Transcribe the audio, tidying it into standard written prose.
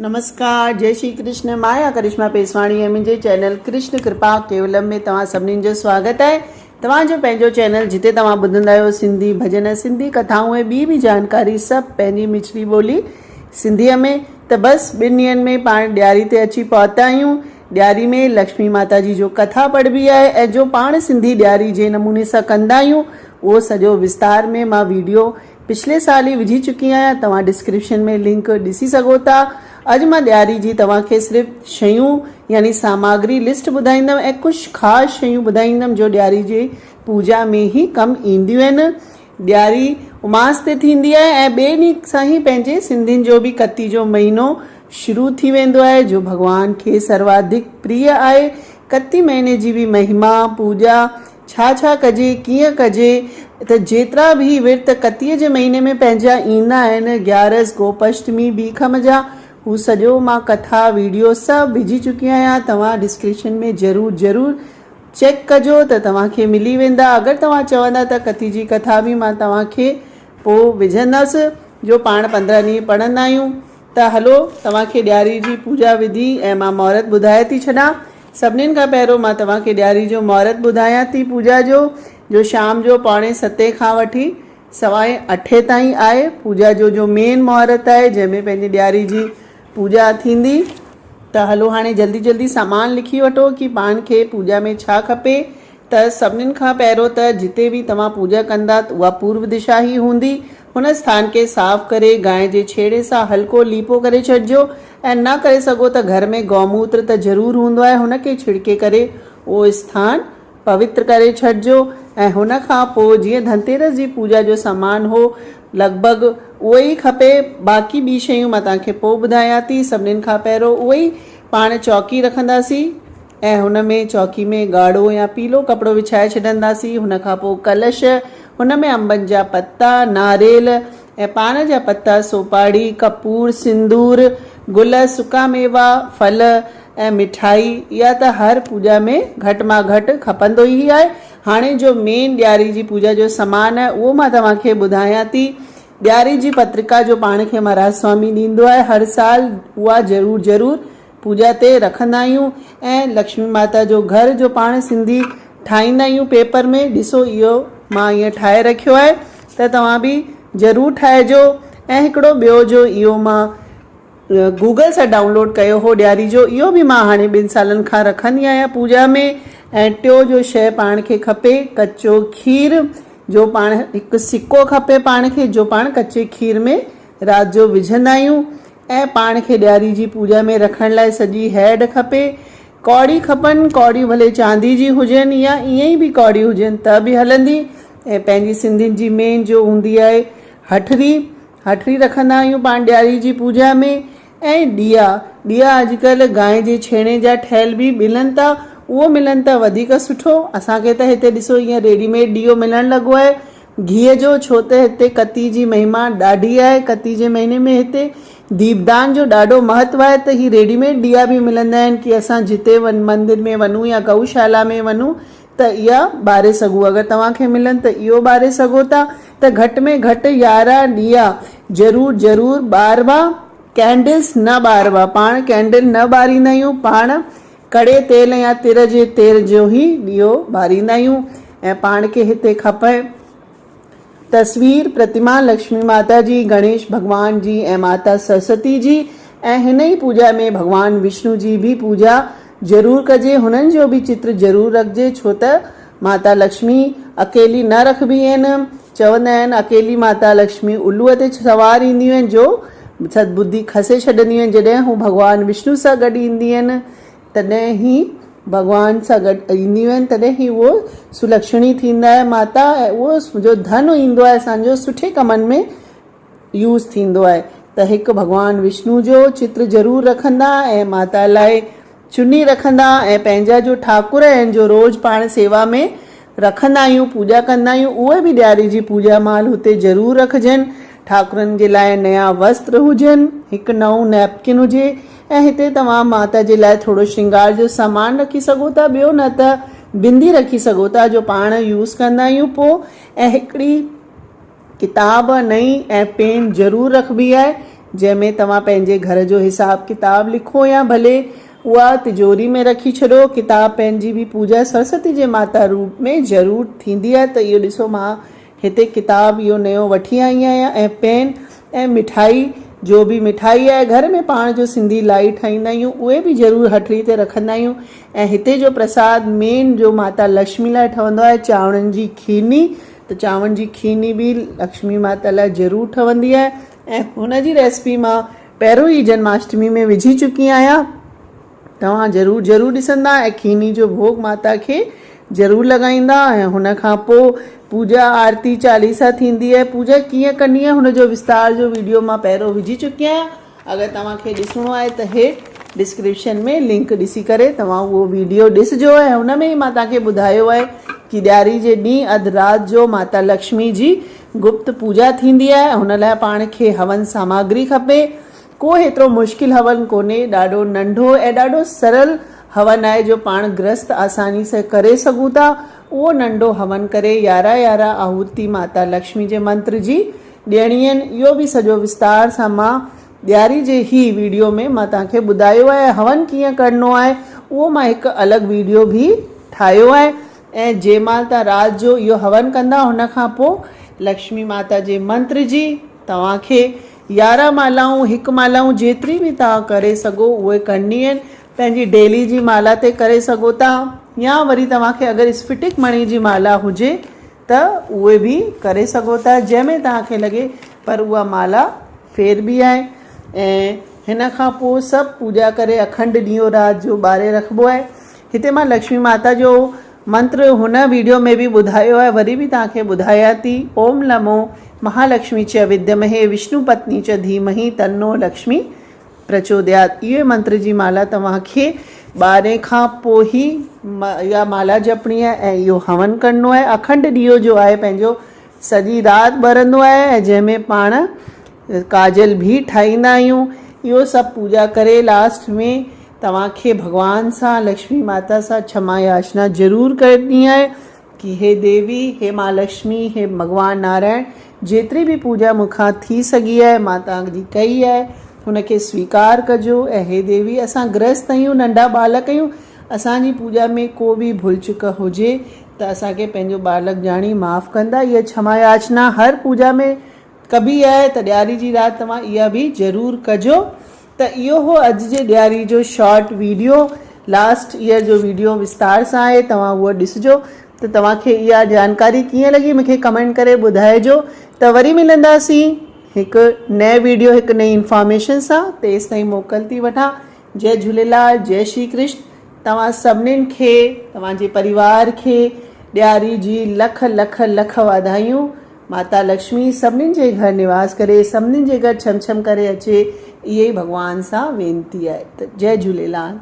نمسڪار جي شري ڪرشن مان آهيان ڪرشما پيسواڻي ۽ منهنجي چينل ڪرشن ڪرپا ڪيولم ۾ توهان سڀني جو سواگت آهي توهان جو پنهنجو چينل جتي توهان ٻڌندا آهيو سنڌي ڀڄن سنڌي ڪٿائون ۽ ٻي به جانڪاري سڀ پنهنجي مٺڙي ٻولي سنڌيء ۾ ته بس ٻن ڏينهن ۾ پاڻ ڏياري تي اچي پهتا آهيون ڏياري ۾ لڪشمي ماتا جي جو ڪٿا پڙهبي آهي ۽ جو پاڻ سنڌي ڏياري جنهن نموني سان ڪندا آهيون اهو سڄو وستار ۾ مان ويڊيو پڇلي سال ئي وجهي چڪي آهيان توهان ڊسڪرپشن ۾ لنڪ ڏسي سگهو ٿا اڄ مان ڏياري جي توهان کي صرف شيون يعني ساماگري لسٽ ٻڌائيندم ۽ ڪجهه خاص شيون ٻڌائيندم جو ڏياري جي پوڄا ۾ ئي ڪم اينديون آهن ڏياري اماس تي ٿيندي آهي ۽ ٻئي ڏينهن سان ئي پنهنجي سنڌين جو به ڪتي جو مهينو شروع ٿي ويندو آهي جو ڀڳوان کي سرواڌڪ پريه آهي ڪتي مهيني جي به مهما پوڄا ڇا ڇا ڪجي، ڪيئن ڪجي ته جيترا به ورت ڪتيء جي مهيني ۾ پنهنجا ايندا آهن، گيارس، گوپشٽمي، بيکم جا، هو سڄو مان ڪٿا، ويڊيو سڀ وجهي چڪي آهيان، توهان ڊسڪرپشن ۾ ضرور ضرور چيڪ ڪجو ته توهان کي ملي ويندا، اگر توهان چوندا ته ڪتي جي ڪٿا به مان توهان کي پوء وجهندس، جو پاڻ 15 ڏينهن پڙهندا آهيون. ته هلو توهان کي ڏياري جي پوڄا وڌي ۽ مان مهورت ٻڌائي ٿي ڇڏان. سڀنين کان پهريون مان توهان کي ڏياري جو مهورت ٻڌايان ٿي پوڄا جو، جو شام جو پوڻي ستين کان وٺي سوائين اٺين تائين آهي. پوڄا جو جو مين مهورت آهي جنهن ۾ پنهنجي ڏياري جي پوڄا ٿيندي. ته هلو هاڻي جلدي جلدي سامان لکي وٺو ڪي پاڻ کي پوڄا ۾ ڇا کپي. ته سڀنين کان پهريون ته جتي به توهان پوڄا ڪندا ته اها پورو دشا ئي هوندي. هن اسٿان کي صاف ڪري گانء جي ڇيڙي سان هلڪو ليپو ڪري ڇڏجو ۽ نه ڪري سگهو ته گهر ۾ گئوموتر ته ضرور هوندو آهي هن کي ڇڙڪي ڪري اهو اسٿان پوتر ڪري ڇڏجو ۽ هن کان پوء جيئن ڌنتيرس جي پوڄا جو سامان هو لڳ ڀڳ اهو ئي کپي باقي ٻي شيون مان توهان کي پوء ٻڌايان ٿي سڀنين کان پهريون اهو ئي پاڻ چوڪي رکنداسين. ۽ هن ۾ چوڪي ۾ ڳاڙهو يا پيلو ڪپڙو وڇائي ڇڏنداسين، هن کان پوء ڪلش، هن ۾ انبن جا پتا، ناريل ۽ پان جا پتا، سوپاڙي، ڪپور، سندور، گل، سڪا ميوا، ڦل ۽ مٺائي اها ته هر پوڄا ۾ گهٽ مان گهٽ کپندو ئي آهي. هاڻي جو مين ڏياري جي پوڄا جو سامان آهي اهو مان توهان کي ٻڌايان ٿي. ڏياري جي پترڪا جو پاڻ کي مهاراج سوامي ڏيندو آهي هر سال اها ضرور ضرور پوڄا تي رکندا آهيون ۽ لڪشمي ماتا جو گهر جو پاڻ سنڌي ٺاهيندا آهيون پيپر ۾ ڏسو اهو مان ائين ٺاهي رکيو آهي ته توهان به ضرور ٺاهجو ۽ هڪڙو ٻيو جو اهو مان گوگل سان ڊائونلوڊ ڪيو هو ڏياري جو اهو به مان هاڻي ٻن سالن کان رکندي آهيان پوڄا ۾ ۽ ٽيو جو شيء پاڻ کي کپي ڪچو کير جو پاڻ هڪ سڪو کپي پاڻ کي جو پاڻ ڪچي کير ۾ رات جو وجهندا آهيون ۽ پاڻ کي ڏياري جي پوڄا ۾ رکڻ لاء سڄي هيڊ کپي. ڪوڙي کپن، ڪوڙيون ڀلي چاندي جي هجن يا ائين ئي به ڪوڙي هجن ته به هلندي ۽ پنهنجي سنڌين جي مين جو هوندي آهي هٺري، هٺري رکندا آهيون پاڻ ڏياري جي پوڄا ۾ ۽ ڏيئا، ڏيئا اڄڪلهه گانء جي ڇيڻي جا ٺهيل به ملن ٿا، اهو ملن ته وڌيڪ سٺو، اسان کي ته هتي ڏسو ائين ريڊي ميڊ ڏيئو ملڻ لڳو آهي گيهه جو، ڇو ته هتي ڪتي جي مهما ڏاڍي آهي، ڪتي جي مهيني ۾ هتي ديپدان جو ڏاڍو مهتو آهي ته هي ريڊي ميڊ ڏيئا به ملندا آهن ڪي اسان جتي مندر ۾ وڃون يا گئو شالا ۾ وڃون ته اها ٻاري سگهون اگر توهان کي ملن ته اهو ٻاري سگهو ٿا ته گهٽ ۾ گهٽ 11 ڏيئا ضرور ضرور ٻاربا ڪينڊلس نه ٻاربا پاڻ ڪينڊل نه ٻاريندا آهيون پاڻ ڪڙي تيل يا تر جي تيل جو ئي ڏيئو ٻاريندا آهيون ۽ پاڻ کي هتي کپي تصوير، پرتما، لڪشمي ماتا جي، گڻيش ڀڳوان جي ۽ ماتا سرسوتي جي ۽ هن ئي پوڄا ۾ ڀڳوان وشنو جي به پوڄا ضرور ڪجي هنن جو به چتر ضرور رکجي ڇو ته ماتا لڪشمي اڪيلي نه رکبي آهن چوندا آهن اڪيلي ماتا لڪشمي الوء تي سوار اينديون آهن جو سدبڌي کسي ڇڏنديون آهن جڏهن هو ڀڳوان وشنو سان گڏ ايندي آهن تڏهن هي ڀڳوان سان گڏ اينديون آهن تڏهن هي اهو سلڪشڻي ٿيندا آهي ماتا ۽ اهو جو ڌن ايندو آهي اسان جو سٺي ڪمن ۾ يوز ٿيندو آهي ته هڪ ڀڳوان وشنو جو چتر ضرور رکندا ۽ ماتا لاء چني رکندا ۽ پنهنجا جو ٺاڪر آهن جو روز پاڻ سيوا ۾ رکندا آهيون پوڄا ڪندا آهيون اهي به ڏياري جي پوڄا مهل هتي ضرور رکجن ٺاڪرن جي لاء نيا وستر هجن هڪ نئون نيپڪن هجي ۽ هتي توهان ماتا جي لاء ٿورو شرنگار جو سامان رکي سگهو ٿا ٻيو نه ته بندي رکي سگهو ٿا جو پاڻ يوز ڪندا آهيون پو ۽ هڪڙي ڪتاب نئين ۽ پين ضرور رکبي آهي جنهن ۾ توهان پنهنجي گهر جو حساب ڪتاب لکو يا ڀلي اها تجوري ۾ رکي ڇڏو. ڪتاب پين جي به پوڄا سرسوتي جي ماتا روپ ۾ ضرور ٿيندي آهي ته اهو ڏسو مان هتي ڪتاب اهو نيو وٺي آئي آهيان ۽ پين ۽ مٺائي جو به مٺائي آهي گهر ۾ پاڻ جو سنڌي لائي ٺاهيندا آهيون اهي به ضرور هٽڙي تي رکندا آهيون ۽ هتي جو پرساد مين جو ماتا لڪشمي لاء ٺهندو آهي چانورن جي کيرني ته چانورن جي کيرني به لڪشمي ماتا لاء ضرور ٺهندي آهي ۽ هن جي ريسپي مان پهريون ئي جنماشٽمي ۾ وجهي چڪي آهيان توهان ضرور ضرور ڏسندا ۽ کيني جو ڀوڳ ماتا کي ضرور لڳائيندا ۽ هن کان پوء پوڄا آرتي چاليسا ٿيندي آهي پوڄا ڪيئن ڪرڻي آهي هن جو وستار جو ويڊيو مان پهريون وجهي چڪي آهيان اگر توهان کي ڏسڻو آهي ته هيٺ ڊسڪرپشن ۾ لنڪ ڏسي ڪري توهان اهو ويڊيو ڏسجو ۽ هن ۾ ئي مان توهان کي ٻڌايو آهي ڪي ڏياري جي ڏينهن اڌ رات جو ماتا لڪشمي جي گپت پوڄا ٿيندي آهي هن لاء پاڻ کي هون سامگري کپي. ڪو هيترو مشڪل هون ڪونهي، ڏاڍو ننڍو ۽ ڏاڍو سرل هون آهي جو پاڻ گرهست آساني سان ڪري سگهون ٿا. اهو ننڍو هون ڪري يارهن يارهن آهوتي ماتا لڪشمي جي منتر جي ڏيڻي آهن. اهو به سڄو وستار سان مان ڏياري جي هي ويڊيو ۾ مان توهان کي ٻڌايو آهي ۽ هون ڪيئن ڪرڻو آهي اهو مان هڪ الڳ ويڊيو به ٺاهيو آهي. ۽ جنهن مهل توهان رات جو اهو هون ڪندا هن کان پوء لڪشمي ماتا جي منتر جي توهان کي 11 مالائون هڪ مالائون جيتري به توهان ڪري سگهو اهي ڪرڻي آهن پنهنجي ڊيلي جي مالا تي ڪري سگهو ٿا يا وري توهان کي اگر اسفٽڪ مڻي جي مالا هجي ته اهي به ڪري سگهو ٿا جنهن ۾ توهان کي لڳي پر اها مالا ڦيربي آهي ۽ هن کان پوء سڀ پوڄا ڪري اکنڊ ڏينهن رات جو ٻاري رکبو آهي هتي مان لڪشمي ماتا جو منتر هن ويڊيو ۾ به ٻڌايو آهي وري به توهان کي ٻڌايان ٿي اوم نمو مهالڪشمي چ ودمهي وشنو پتني چ ڌيمهي تنو لڪشمي پرچوديات اهي منتر جي مالا توهان کي ٻارهين کان پوء ئي اها مالا جپڻي آهي ۽ اهو هون ڪرڻو آهي اکنڊ ڏيئو جو آهي پنهنجو سڄي رات ٻرندو آهي ۽ جنهن ۾ پاڻ ڪاجل به ٺاهيندا آهيون اهو سڀ پوڄا ڪري لاسٽ ۾ توهان کي ڀڳوان سان لڪشمي ماتا سان ڇما ياچنا ضرور ڪرڻي آهي ڪي هي ديوي هي مان لڪشمي هي ڀڳوان نارائڻ جيتري به پوڄا مون کان ٿي سگهي آهي مان توهان جي ڪئي آهي هن کي سويڪار ڪجو ۽ هي ديوي اسان گرهست آهيون ننڍا ٻالڪ آهيون اسان جي پوڄا ۾ ڪو به ڀل چڪ هجي ته اسان کي پنهنجو ٻالڪ ڄاڻي معاف ڪندا اها ڇما ياچنا هر پوڄا ۾ ڪبي آهي ته ڏياري جي رات توهان اها به ضرور ڪجو ته اهو هو اڄ جي ڏياري جو شارٽ ويڊيو لاسٽ ايئر جو ويڊيو وستار سان آهي توهان اهو ڏسجو ته توهان کي اها جانڪاري ڪيئن لڳي مونکي ڪمينٽ ڪري ٻڌائجو ته وري ملنداسين هڪ نئين ويڊيو هڪ نئين انفارميشن سان تيستائين موڪل ٿي وٺان جئي جهوليلال جئي شري ڪرشن توهان سڀنين کي توهان جي پريوار کي ڏياري جي لک لک لک واڌايون ماتا لڪشمي سڀنين جي گهر نواس ڪري سڀنين جي گهر ڇم ڇم ڪري اچي اهي ئي ڀڳوان سان وينتي آهي ته جئي جهوليلال.